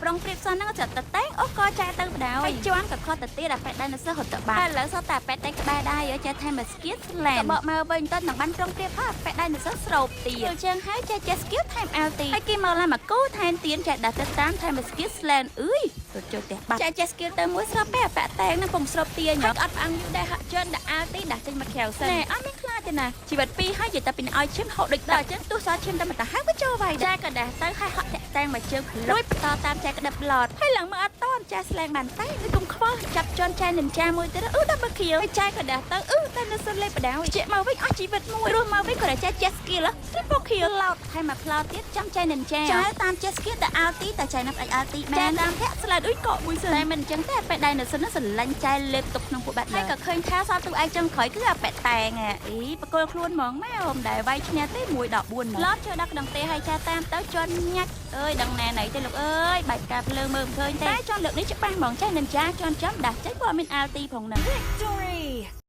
ប្រុងព្រៀបសោះហ្នឹងចាត់តតែងអូក៏ចែទៅបដ ாய் ហើយជន់ក៏ខត់ទៅទៀតអាប៉ែដៃនៅសរត់ទៅបាត់ហើយឥឡូវសតតែប៉ែតែក្បែរដែរចេះថែមមក skill slam បកមកវិញទៅនឹងបានប្រុងព្រៀបហើយប៉ែដៃនៅសស្រូបទៀតយល់ជាងហើយចេះចេះ skill ថែម ulti ហើយគេមកឡើងមកគូថែមទៀនចេះដាក់ទៅតាមថែម skill slam អើយរត់ចូលផ្ទះបាត់ចេះចេះ skill ទៅមួយស្របពេលអាប៉ែតែងនឹងពងស្រូបទាញអត់ផ្អាំងយូរដែរហាក់ជន់ដាក់ ulti ដាក់ចេញមកក្រៅសិនណែអត់មានខ្លាចទេណាជីវិតពីរហើយនិយាយតែពីឲ្យឈាមហូតដូចដល់អញ្ចឹងទោះសល់ឈាមតែមិនទៅហើយក៏ចូលវាយចាក៏ដែរទៅហើយហក់តាក់តែងមកជើងរួចបន្តតាមចែក្តឹបឡតហើយឡើងមកអត់តន់ចាស្លែងបានតែដូចកុំខ្វល់ចាប់ជន់ចែនិនចាមួយទៀតអឺដល់មកខៀវហើយចែក៏ដែរទៅអឺតែនៅសិនលេបដៅជាមកវិញអស់ជីវិតមួយរស់មកវិញក៏តែចេះចេះ skill triple kill ឡោតថែមមកផ្លោទៀតចាំចែនិនចាចែតាមចេះ skill តែ ulti តែចែណាប់អាច ulti បានតាមធាក់ស្លែតអ៊ុយកកមួយសិនតែមិនអញ្ចឹងទេពេលដៃនៅសិនស្រឡាញ់ចែលេបទុកក្នុងពួកបាត់ហើយក៏ឃើញថាសល់ទូឯងចុងក្រោយគឺអាប៉ែតែងអីបកគលខ្លួនហ្មងមកមិនដែលវាយឈ្នះទេ1ដល់4ឡតចូលដល់ក្នុងទេហើយចែតាមទៅជន់ញាច់អើយដឹងណែណីទេលោកអើយបែកការភ្លើងមើលមិនឃើញទេតែជន់លើកនេះច្បាស់ហ្មងចេះនិនចាជន់ចំដាស់ចេញព្រោះអត់មាន ulti ផងហ្នឹង Victory!